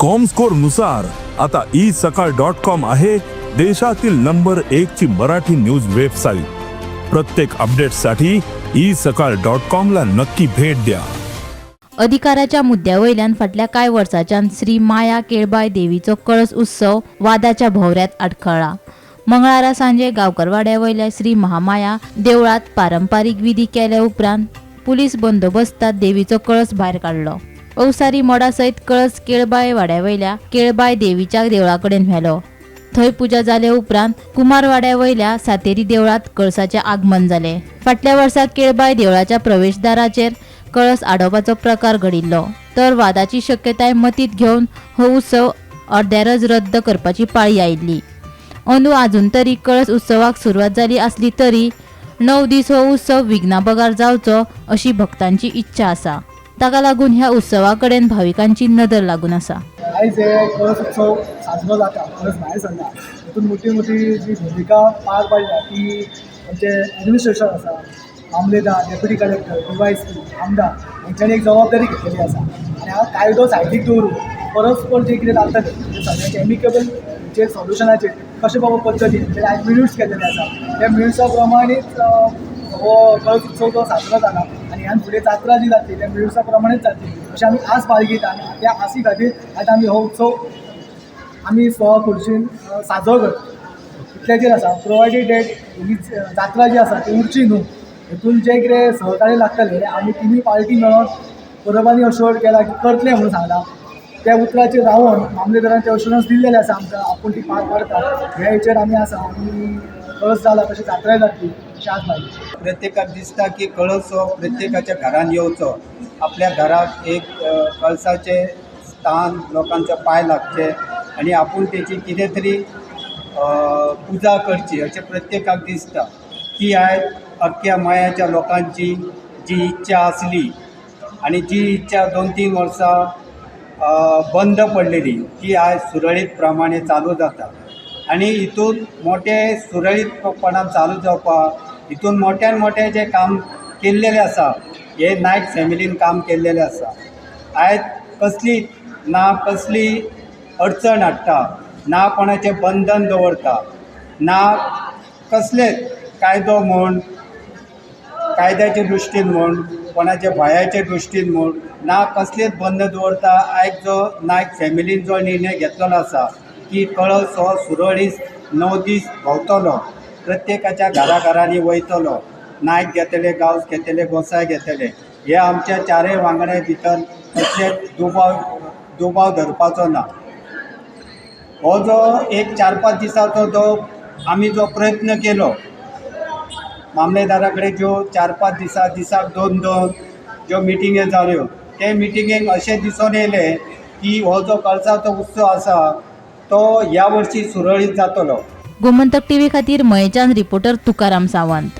Comscore नुसार आता E सकाळ डॉट कॉम आहे देशातील नंबर एक ची मराठी न्यूज वेबसाईट. प्रत्येक अपडेटसाठी ई सकाळ डॉट कॉम ला नक्की भेट द्या. अधिकाराच्या मुद्द्या वयल्यान फाटल्या कांय वर्सांच्यान श्री माया केळबाय देवीचो कळस उत्सव वादाच्या भोवऱ्यांत आडखळ्ळा. मंगळारा सांजे गांवकरवाड्या वयल्या श्री महामाया देवळांत पारंपारीक विधी केल्या उपरांत पुलीस बंदोबस्तात देवीचो कळस भायर काडलो. अवसारी मोडा सयत कळस केळबाय वाड्या वयल्या केळबाय देवीच्या देवळा कडेन व्हेलो. थंय पुजा जाले उपरांत कुमारवाड्या वयल्या सातेरी देवळांत कळसाचें आगमन जालें. फाटल्या वर्सा केळबाय देवळाच्या प्रवेशदाराचेर कळस आडोवपाचो प्रकार घडिल्लो, तर वादाची शक्यताय मतींत घेवन हो उत्सव अर्द्यारच रद्द करपाची पाळी आयिल्ली. अंदू आजून तरी कळस उत्सवाक सुरवात जाली आसली तरी 9 दीस हो उत्सव विघ्ना बगार जावचो अशी भक्तांची इच्छा आसा. ताका लागून ह्या उत्सवा कडेन भाविकांची नदर लागून आसा. आयज हे कळस उत्सव साजरो जाता, कळस भायर सरला, तितून मोठी मोठी जी भुमिका पार पाडल्या ती आमचें एडमिनिस्ट्रेशन आसा, मामलेदार, डेप्युटी कलेक्टर, डीवायएसपी, आमदार हेंच्यांनी एक जबाबदारी घेतलेली आसा आनी हा कायदो सायडीक दवरून परस्पर जें कितें जातलें तें सगळ्यांचें एमिकेबल जे सोल्युशनाचेर कशें बाबा पद्दतीन म्हणजे आयज मिनिट्स केल्लेले आसा, त्या मिनिट्सा प्रमाणेच हो कळस उत्सव जो साजरो जाला आनी ह्यान फुडें जात्रा जी जातली त्या मिनिट्सा प्रमाणेच जातली अशें आमी आस बाळगिता आनी त्या आसी खातीर आयज आमी हो उत्सव आमी स्वखुर्शीन साजरो करता इतल्याचेर आसा. प्रोवायडेड that ही जात्रा जी आसा ती उरची न्हू हेतून जें कितें सहकार्य लागतलें, आमी तिनूय पार्टी मेळोन परबांनी अश्योर केला की करतले म्हणून सांगलां. त्या उतराचेर रावोन मामलेदारान ते अश्योरन्स दिल्लेलें आसा आमकां, आपूण ती पार पाडटा. ह्या हेचेर आमी आसा आनी कळस जाला तशी जात्राय जातली अशें आस बाळगिता. प्रत्येकाक दिसता की कळस हो प्रत्येकाच्या घरान येवचो, आपल्या घराक एक कळसाचें स्थान, लोकांचे पांय लागचे आनी आपूण तेची कितें तरी पुजा करची अशें प्रत्येकाक दिसता. ती आयज अख्ख्या मयाच्या लोकांची जी इच्छा आसली आनी जी इच्छा 2-3 वर्सां बंद पडलेली, ती आयज सुरळीत प्रमाणे चालू जाता आनी हितून मोटे सुरळीतपणान चालू जावपाक हितून मोट्यान मोठें जें काम केल्लेलें आसा, हे नायक फॅमिलीन काम केल्लेलें आसा. आयज कसली ना कसली अडचण हाडटा, ना कोणाचें बंधन दवरता, ना कसलेच कायदो म्हूण, कायद्याचे दृश्टीन म्हूण, कोणाच्या भंयाचे दृश्टीन म्हूण ना कसलेच बंद दवरता. आयज जो नायक फॅमिलीन जो निर्णय घेतलेलो आसा की कळस हो सुरळीत 9 दीस भोंवतलो, प्रत्येकाच्या घरा घरांनी वयतलो, नायक घेतले, गांवस घेतले, गोसाय घेतले, हे आमच्या चारय वांगड्या भितर कसलेच दुबाव धरपाचो ना. हो जो एक 4-5 दिसाचो जो आमी जो प्रयत्न केलो, मामलेदारा कडेन ज्यो 4-5 दिसां, दिसाक दोन दोन ज्यो मिटिंगे जाल्यो, ते मिटिंगेक अशें दिसून येयलें की हो जो कळसाचो उत्सव आसा तो ह्या वर्सी सुरळीत जातलो. गोमंतक टीव्ही खातीर मयेच्यान रिपोर्टर तुकाराम सावंत.